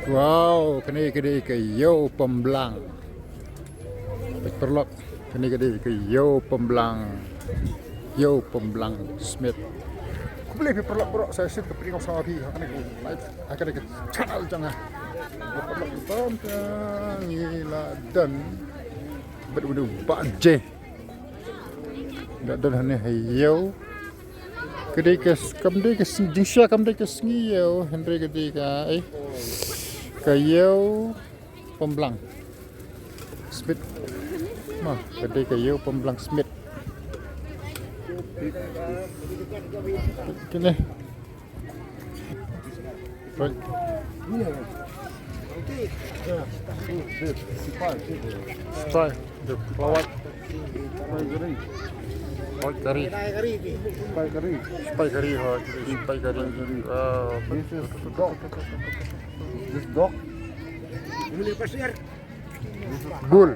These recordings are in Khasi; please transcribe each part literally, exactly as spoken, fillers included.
Wow, kane ka dei ka ïew pynblang. Peit paralok, kane ka dei ka ïew pynblang. Ïew pynblang Smit. Khublei phi paralok baroh, sa shisien ka pyrshah sa phi ha kane ka live, ha kane ka channel jong nga. Paralok, ngi la don bad u Bah Jay. Da don hangne ha ïew. Ka dei ka, kam dei ka sng-, jingshisha kam dei ka sngi ïew, hynrei ka dei ka, eh, ka ïew pynblang Smit. Ma, ka dei ka ïew pynblang Smit. Kine. Right. Spy. The flower. Spy curry. Spy curry. Spy curry, ha, spy curry. Ah, this is dog. This dog. Bull.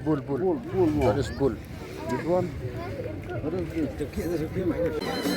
Bull, bull. Bull, bull, bull. That is bull. This one. What is this?